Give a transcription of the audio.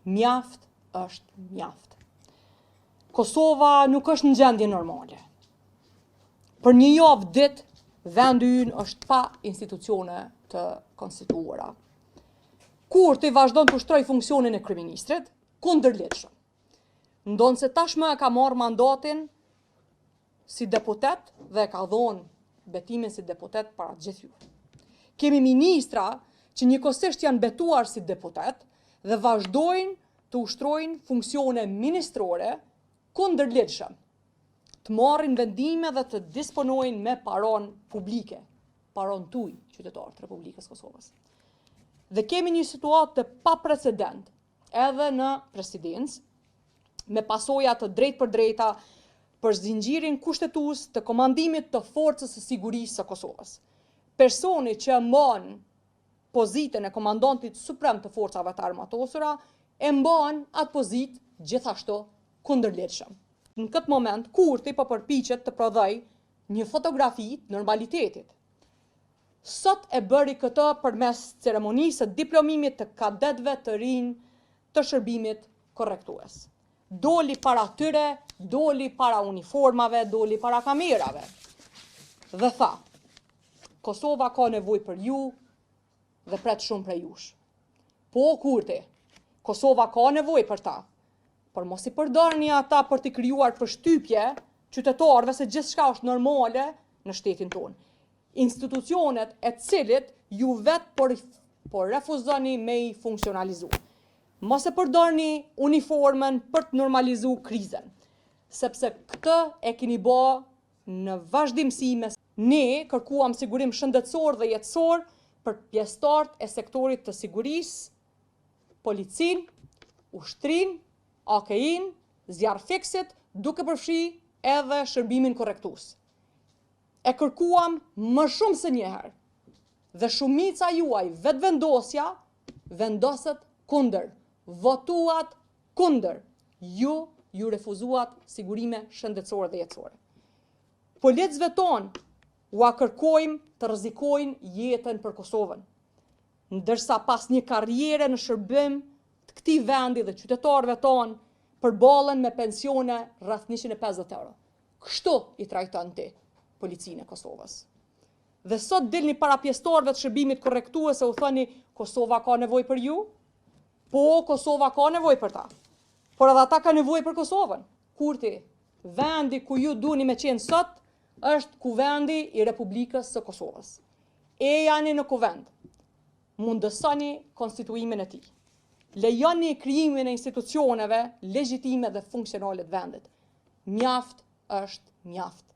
Mjaft është mjaft. Kosova nuk është në gjendje normale. Për një javë ditë, vendi ynë është pa institucione të konstituuara. Kurti vazhdon të ushtrojë funksionin e kryeministrit, kundërligjshëm. Ndonëse tashmë e ka marrë mandatin si deputet dhe e ka dhonë betimin si deputet para gjithë ju. Kemi ministra që njëkohësisht janë betuar si deputet dhe vazhdojnë të ushtrojnë funksione ministrore kundërligjshëm, të marrin vendime dhe të disponojnë me paron publike, paron tuj, qytetarë të Republikës Kosovës. Dhe kemi një situatë të paprecedent edhe në presidencë, me pasoja të drejtpërdrejta për zinxhirin kushtetues të komandimit të Forcës së Sigurisë së Kosovës. Personi që mban pozitën e komandantit suprem të Forcave të Armatosura e mban atë pozitë gjithashtu kundërligjshëm. Në këtë moment, Kurti po përpiqet të prodhojë një fotografi të normalitetit. Sot e bëri këtë përmes ceremonisë së diplomimit të kadetëve të rinj të shërbimit korrektues. Doli para tyre, doli para uniformave, doli para kamerave dhe tha, Kosova ka nevojë për ju dhe pret shumë prej jush. Po, Kurti, Kosova ka nevojë për ta, por mos i përdorni ata për të krijuar përshtypje qytetarëve se gjithçka është normale në shtetin tonë. Institucionet e cilit ju vetë por, por refuzoni me i funksionalizu. Mos e përdorni uniformën për të normalizu krizën, sepse këtë e keni bo në vazhdimësi me ne kërkuam sigurim shëndetësor dhe jetësor për pjesëtarët e sektorit të sigurisë, policinë, ushtrinë, AKI-n, zjarrfikësit, duke përfshi edhe shërbimin korrektues. E kërkuam më shumë se një herë dhe shumica juaj vetëvendosja vendosët kundër, votuat kundër, ju ju refuzuat sigurime shëndetësore dhe jetësore. Policëve tonë ua kërkojmë të rrezikojnë jetën për Kosovën, ndërsa pas një karriere në shërbim të këtij vendi dhe qytetarëve tonë përballen me pensione rreth 150 euro. Kështu i trajton ti policinë e Kosovës. Dhe sot dilni para pjesëtarëve të shërbimit korrektues e u thoni Kosova ka nevojë për ju? Po, Kosova ka nevojë për ta. Por edhe ata ka nevojë për Kosovën. Kurti, vendi ku ju duni me qenë sot është Kuvendi i Republikës së Kosovës. Ejani në kuvend, mundësoni konstituimin e tij. Lejoni krijimin e institucioneve legjitime dhe funksionale të vendit. Mjaft është mjaft.